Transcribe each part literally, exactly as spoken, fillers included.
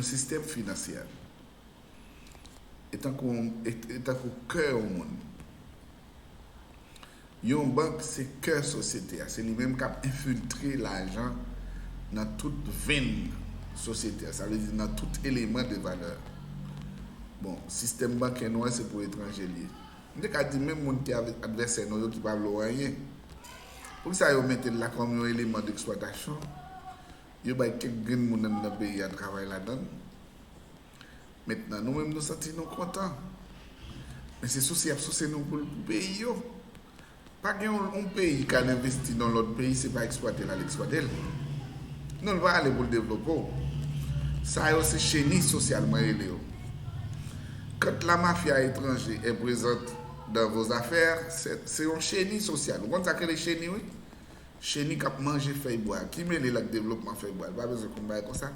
Yon sistèm finansyè e tankou, e, e tankou kè yon moun. Yon bank se kè sosyete a, se li menm k ap enfiltre lajan nan tout venn sosyete a, sa vle di nan tout eleman de valè. Bon, sistèm bankè nou an se pou etranje l ye. M te ka di menm moun ki advèsè nou yo ki pa vle w anyen. Poukisa yo mete l la kòm yon eleman deksplwatasyon? Yo bay kèk grenn moun anndan peyi a travay ladan l. Mentnan, nou menm nou santi nou kontan. Men se souse y ap souse nou pou, pou peyi yo. Pa gen yon, yon peyi k al envesti nan lòt peyi, se pa eksplwate l al eksplwate l. Non, l pa ale pou l devlope w. Sa yo se cheni sosyal mwen rele yo. Quand la mafia étrangère est présente dans vos affaires, se, se yon cheni sosyal. Ou konn sa k rele cheni, wi? Cheni k ap manje fèy bwa. Ki mele l ak devlopman fèy bwa? Li pa bezwen konn bagay konsa.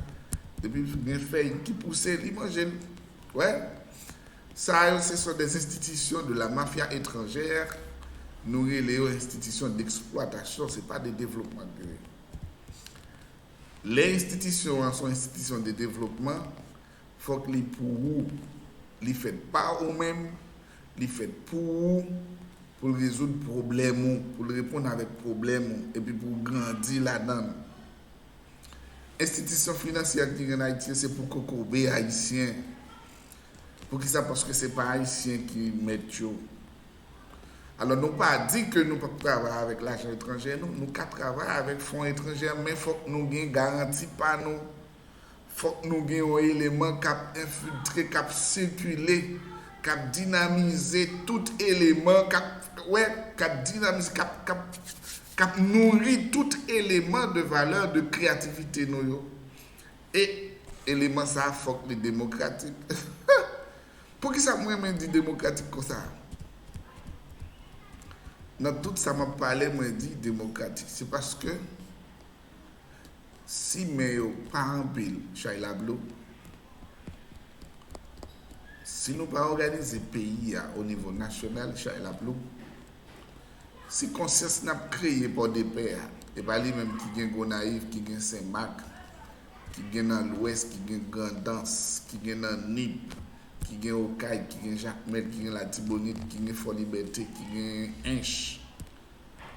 Depi gen fèy ki pouse, li manje l. Wè? Sa yo, ce sont des institutions de la mafia étrangère. Nou rele yo institution d'exploitation, se pa de devlopman ke yo ye. Lè enstitisyon an se yon enstitisyon de devlopman, fòk li pou ou. Li fèt pa ou menm, li fèt pou ou, pou l rezoud pwoblèm ou, pou l reponn avèk pwoblèm ou, epi pou w grandi ladan l. Enstitisyon finansyè ki gen Ayiti yo, se pou kokobe Ayisyen. Poukisa? Paske se pa Ayisyen ki mèt yo. Alò, nou pa di ke nou p ap travay avèk lajan etranje, non. Nou ka travay avèk fon etranje, men fòk nou gen garanti pa nou. Fòk nou gen yon eleman k ap enfiltre, k ap sikile, k ap dinamize tout eleman, k ap, wè, k ap dinamize, k ap, k ap, k ap nouri tout eleman de valè de kreyativite nou yo. E eleman sa a fòk li demokratik. Poukisa m renmen di demokratik konsa? Nan tout sa m ap pale, mwen di demokratik. Se paske si men yo pa anpil, chay la ap lou. Si nou pa òganize peyi a o nivo nasyonal, chay la ap lou. Si konsyans n ap kreye Pòdepè a, e pa li menm ki gen Gonayiv, ki gen Senmak, ki gen nan Lwès, ki gen Grandans, ki gen nan Nip, ki gen Okay, ki gen Jakmèl, ki gen Latibonit, ki gen Fòlibète, ki gen Ench.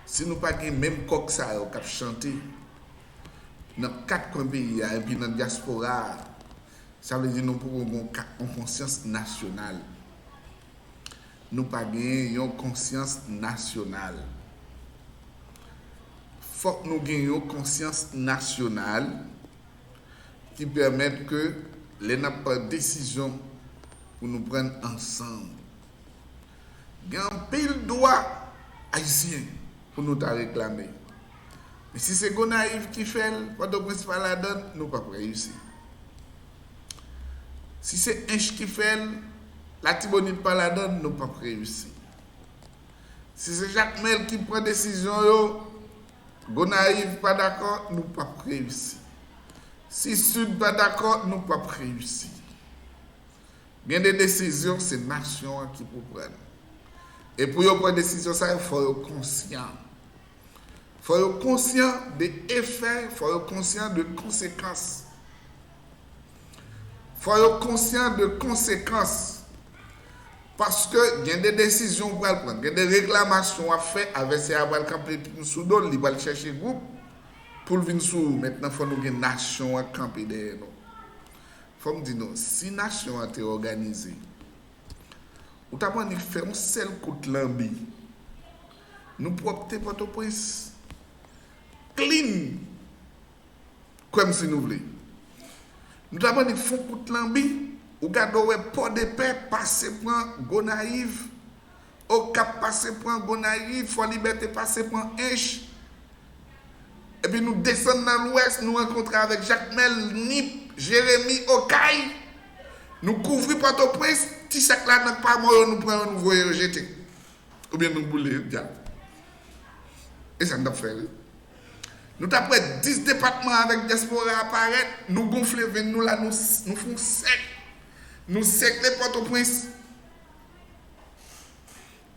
Si nou pa gen menm kòk sa yo k ap chante nan kat kwen peyi a epi nan dyaspora a, sa vle di nou poko gen yon ka-, yon konsyans nasyonal. Nou pa genyen yon konsyans nasyonal. Fòk nou gen yon konsyans nasyonal ki pèmèt ke lè n ap pran desizyon pou nou pran ansanm. Gen anpil dwa ayisyen pou nou ta reklame. Men si se Gonayiv ki fè l, Pòtoprens pa ladan l, nou p ap reyisi. Si se Ench ki fè l, Latibonit pa ladan l, nou p ap reyisi. Si se Jakmèl ki pran desizyon yo, Gonayiv pa dakò, nou p ap reyisi. Si Sid pa dakò, nou p ap reyisi. Gen de desizyon, se nasyon an ki pou pran l. E pou yo pran desizyon sa yo, fò yo konsyan. Fò yo konsyan de efè, fò yo konsyan de konsekans. Fò yo konsyan de konsekans. Paske gen de desizyon w pral pran, gen de reklamasyon w ap fè, avèsè a pral kanpe sou do l, li pral chèche gwoup pou l vin sou ou. Mentnan, fò nou gen nasyon an kanpe dèyè nou. Fò m di nou, si nasyon an te òganize, ou t ap annik fè yon sèl kout lanbi. Nou pwòpte Pòtoprens clean. Kwè m si nou vle. Nou t ap annik fè yon kout lanbi, ou gade w wè Pòdepè pase pran Gonayiv, Okap pase pran Gonayiv, Fòlibète pase pran Ench. Epi nou desann nan Lwès, nou rankontre avèk Jakmèl, Nip, Jeremi, Okay. Nou kouvri Pòtoprens, ti chak ladan k pa mò yo, nou pran yo, nou voye yo jete. Oubyen nou boule yo dyab. E sa n t ap fè, wi. Nou t ap wè dis depatman avèk dyaspora a parèt, nou gonfle venn nou la, nou, nou fè yon sèk. Nou sèkle Pòtoprens.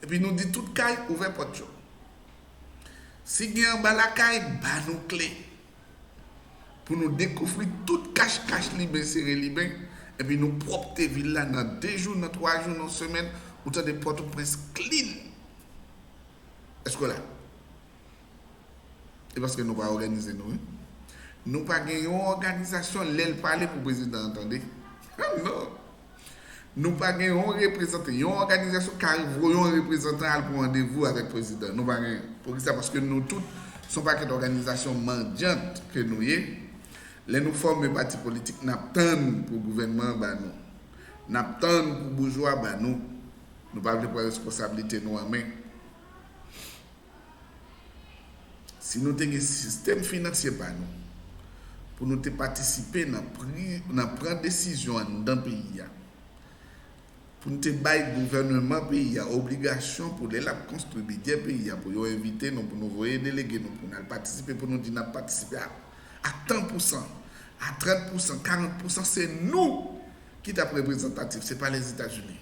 Epi nou di tout kay ouvè pòt yo. Si gen anba lakay, ba nou kle. Pou nou dekouvri tout kach-kach Liben sere Liben, epi nou pwòpte vil la nan de jou, nan twa jou, nan semèn, ou tande Pòtoprens clean. Èske w la? E paske nou pa òganize nou, wi. Nou pa gen yon òganizasyon lè l pale pou prezidan an tande. Non. Nou pa gen yon reprezante, yon òganizasyon ka voye yon reprezantan al pran randevou avèk prezidan. Nou pa gen. Poukisa? Paske nou tout se yon pakèt òganizasyon mandyant ke nou ye. Lè nou fòme pati politik, n ap tann pou gouvènman an ba nou. N ap tann pou boujwa ba nou. Nou pa vle pran responsablite nou an men. Si nou te gen sistèm finansye pa nou, pou nou te patisipe nan pri, nan pran desizyon anndan peyi a, pou nou te bay gouvènman peyi a obligasyon pou lè l ap konstwi bidjè peyi a, pou yo envite nou, pou nou voye delege nou, pou n al patisipe, pou nou di n ap patisipe a, a tan pousan, a trant pousan, karant pousan, se nou ki t ap reprezantatif, se pa Lèzetazini.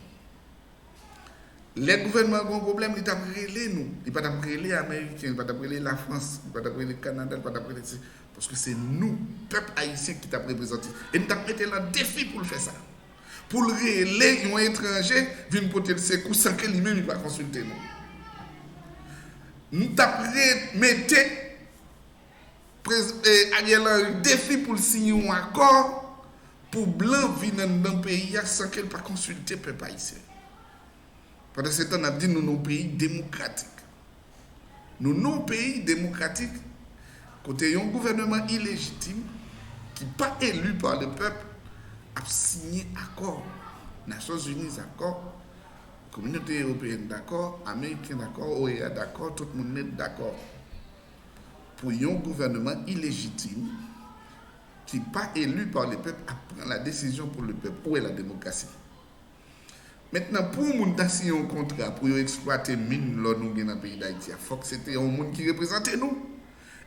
Lè gouvènman an gen yon pwoblèm, li t ap rele nou. Li pa t ap rele Ameriken, li pa t ap rele Lafrans, li pa t ap rele Kanada, li pa t ap rele, se, paske se nou, pèp ayisyen, ki t ap reprezante. E n t ap mete l an defi pou l fè sa. Pou l rele yon etranje vin pote l sekou san ke li menm li pa konsilte nou. Nou t ap re-, mete Prez-, e, Ariel Henry defi pou l siyen yon akò pou blan vin anndan peyi a san ke l pa konsilte pèp ayisyen. Pandansetan, n ap di nou nan yon peyi demokratik. Nou nan yon peyi demokratik kote yon gouvènman ilejitim ki pa eli pa le pèp ap siyen akò. Nasyonzini dakò, Kominote Ewopeyèn dakò, Ameriken dakò, O E A dakò, tout moun nèt dakò. Pou yon gouvènman ilejitim ki pa eli pa le pèp ap pran la desizyon pou le pèp. Ou wè la demokrasi. Mentnan, pou yon moun ta siyen yon kontra pou yo eksplwate min lò nou gen nan peyi Dayiti a, fòk se te yon moun ki reprezante nou.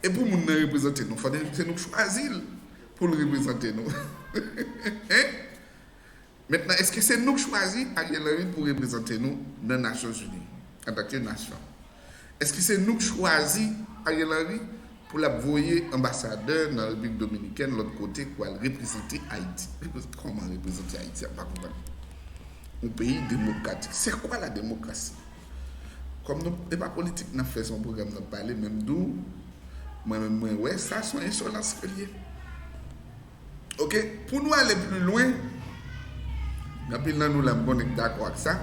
E pou moun nan reprezante nou, fòk se nou k chwazi l pou l reprezante nou. Hein? Mentnan, èske se nou k chwazi Ariel Henry pou reprezante nou nan Nasyonzini antanke nasyon? Èske se nou k chwazi Ariel Henry pou l ap voye anbasadè nan Repiblik Dominikèn lòt kote pou al reprezante Ayiti? Kòman reprezante Ayiti? M pa konprann. Yon peyi demokratik. C'est quoi la démocratie? Kòm nou, e pa politik n ap fè, se yon pwogram n ap pale, men m di w, mwen menm mwen wè sa se yon ensolans ke l ye. Ok, pou nou ale pli lwen, gen anpil nan nou la m konnen k dakò ak sa,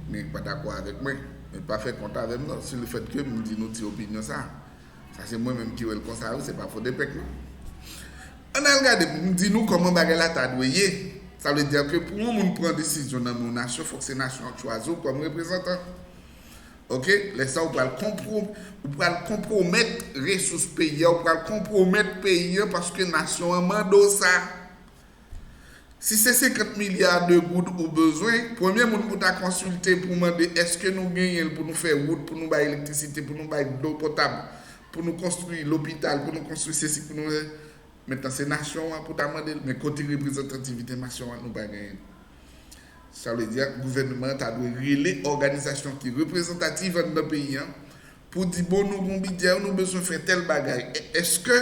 men k pa dakò avèk mwen. Men pa fè kont avè m non, si le fèt ke m di nou ti opinyon sa. Sa se mwen menm ki wè l konsa wi, se pa Fodepec non. Ann al gade pou m di nou kòman bagay la ta dwe ye. Sa vle di ke pou yon moun pran desizyon nan men yon nasyon, fòk se nasyon an k chwazi w kòm reprezantan. Ok, lè sa ou pral konpwo-, ou pral konpwomèt resous peyi a, ou pral konpwomèt peyi a paske nasyon an mande w sa. Si se senkant milya de goud ou bezwen, premye moun pou ta konsilte pou mande èske nou genyen l pou nou fè wout, pou nou bay elektrisite, pou nou bay dlo potab, pou nou konstwi lopital, pou nou konstwi sesi, pou nou Mentnan se nasyon an pou ta mande l, men kote reprezantativite nasyon an nou pa genyen l. Sa vle di gouvènman an ta dwe rele òganizasyon ki reprezantativ anndan peyi an pou di bon nou gon bidjè nou bezwen fè tèl bagay. Èske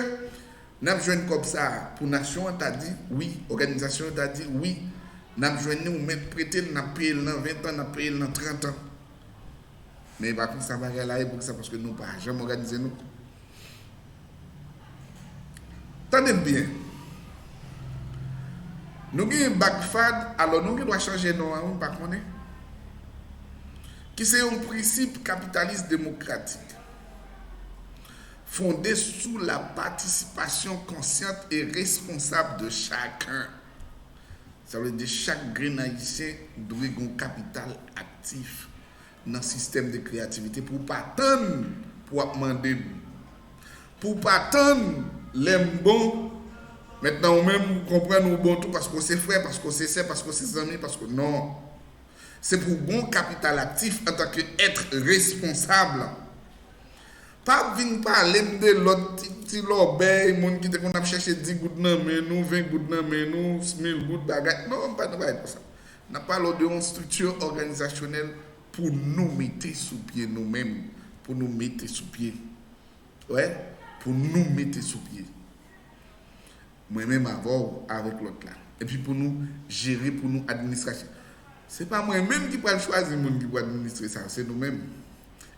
n ap jwenn kòb sa a pou nasyon an ta di wi, òganizasyon an ta di wi, n ap jwenn li, ou mèt prete l, n ap peye l nan ven tan, n ap peye l nan trant an. Men e pa konsa bagay la ye, poukisa? Paske nou pa janm òganize nou. Tande m byen. Nou gen BACFAD, alò nou gen dwa chanje non an wi, m pa konnen. Ki se yon prensip kapitalis demokratik, fondé sur la participation consciente et responsable de chacun. Sa vle di chak grenn ayisyen dwe gen yon kapital aktif nan sistèm de kreyativite pou w pa tann pou w ap mande m. Pou w pa tann lè m bon. Mentnan ou menm ou konprann ou bon tou paske w se frè, paske w se sè, paske w se zanmi, paske non. Se pou w gen yon kapital aktif antanke èt responsab. Pa vin pale m de lòt ti, ti lòbèy, moun ki te konn ap chèche di goud nan men nou, ven goud nan men nou, mil goud, bagay. Non, m pa nan bagay konsa. N ap pale w de yon estrikti òganizasyonèl pou nou mete sou pye nou menm, pou nou mete sou pye. Wè, pou nou mete sou pye. Mwen menm avè w, avèk lòt la. Epi pou nou jere pou nou administrasyon. Se pa mwen menm ki pral chwazi moun ki pou administre sa, se nou menm.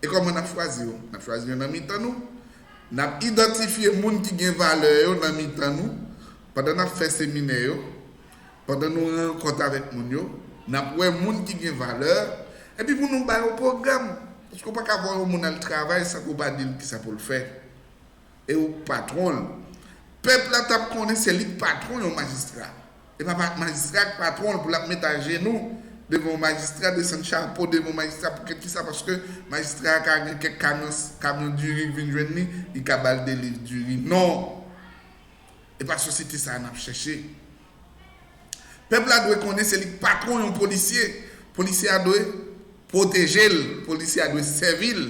E kòman n ap chwazi yo? N ap chwazi yo nan mitan nou. N ap idantifye moun ki gen valè yo nan mitan nou, pandan n ap fè seminè yo, pandan nou rankont avèk moun yo, n ap wè moun ki gen valè, epi pou nou ba yo pwogram. Paske w pa ka voye yon moun al travay san ke w pa di l kisa pou l fè. E ou k patwon l. Pèp la t ap konnen se li k patwon yon majistra. E pa, pa majistra k patwon l pou l ap met ajenou devan yon majistra, desann chapo devan yon majistra. Poukisa? Paske majistra a ka gen kèk kamyon, kamyon diri k vin jwenn li, li ka ba l de liv diri. Non! E pa sosyete sa a n ap chèche. Pèp la dwe konnen se li k patwon yon polisye. Polisye a dwe pwoteje l, polisye a dwe sèvi l,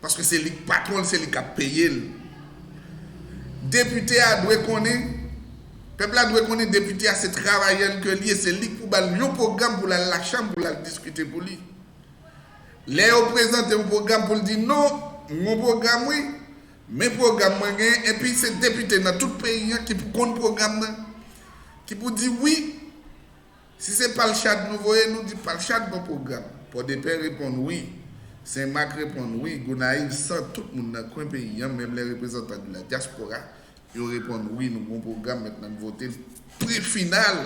paske se li k patwon l, se li k ap peye l. Depite a dwe konnen, pèp la dwe konnen depite a se travayè l ke li ye, se li k pou ba l yon pwogram pou l al lachanm, pou l al diskite pou li. Lè yo prezante yon pwogram pou l di non, m gon pwogram wi, men pwogram mwen gen, epi se depite nan tout peyi an ki pou konn pwogram nan, ki pou di wi. Si se Palchad nou voye, nou di Palchad bon pwogram. Pòdepè reponn wi. Senmak reponn wi. Gonayiv, Sant, tout moun nan kwen peyi an, menm lè reprezantan de la dyaspora, yo reponn wi, nou gon pwogram, mentnan n vote l. Pri final,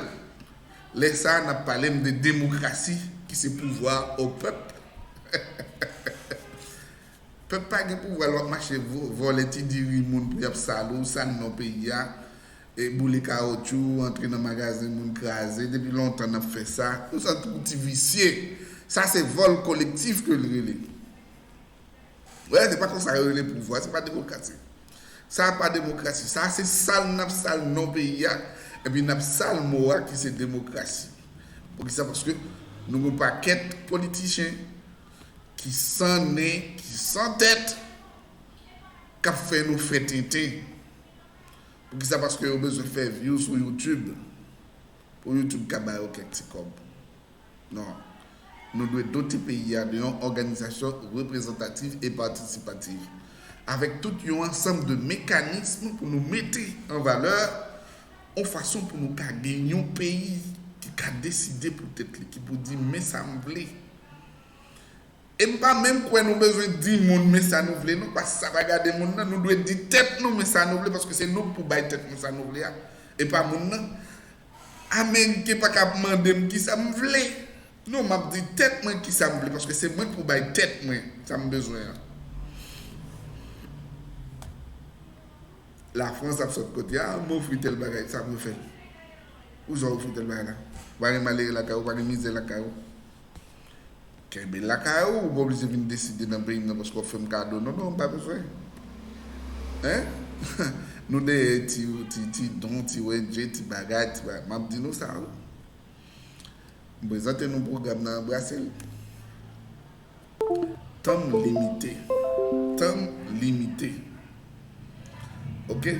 lè sa a, n ap pale m de demokrasi, ki se pouvwa o pèp. Pèp pa gen pouvwa, l w ap mache vo-, vòlè ti diri moun pou y ap sal ou, sal non peyi a, e boule kawotchou, antre nan magazen moun kraze. Depi lontan n ap fè sa. Nou se yon ti visye. Sa se vòl kolektif ke l rele. Wè, se pa konsa yo rele pouvwa, se pa demokrasi. Sa pa demokrasi. Sa se sal n ap sal non peyi a, epi n ap sal mo a ki se demokrasi. Poukisa? Paske nou gon pakèt politichen ki san nen, ki san tèt, k ap fè nou fè tenten. Poukisa? Paske yo bezwen fè view sou YouTube. Pou YouTube ka ba yo kèk ti kòb. Non. Nou dwe dote peyi a de yon òganizasyon reprezantativ e patisipativ, avèk tout yon ansanm de mekanism pou nou mete an valè yon fason pou nou ka gen yon peyi ki ka deside pou tèt li, ki pou di, men sa m vle. E m pa menm kwè nou bezwen di moun men sa nou vle, non, paske sa pa gade moun nan. Nou dwe di tèt nou men sa nou vle, paske se nou k pou bay tèt nou sa nou vle a, e pa moun nan. Ameriken pa ka ap mande m kisa m vle. Non, m ap di tèt mwen kisa m vle, paske se mwen k pou bay tèt mwen sa m bezwen an. Lafrans ap sot kote a, m ofri tèl bagay, sa pou fè. Ou jan ofri tèl bagay la? Ou pa gen malere lakay ou, ou pa gen mizè lakay ou. Kenbe l lakay ou, ou pa oblije vin deside nan peyi m nan paske w fè m kado. Non, non, m pa bezwen. Hein? Nou dèyè ti, ti, ti don, ti wendje, ti bagay, ti bagay. M ap di nou sa, wi. M prezante nou pwogram nan, anbrase l. Tan m limite. Tan m limite. Oke?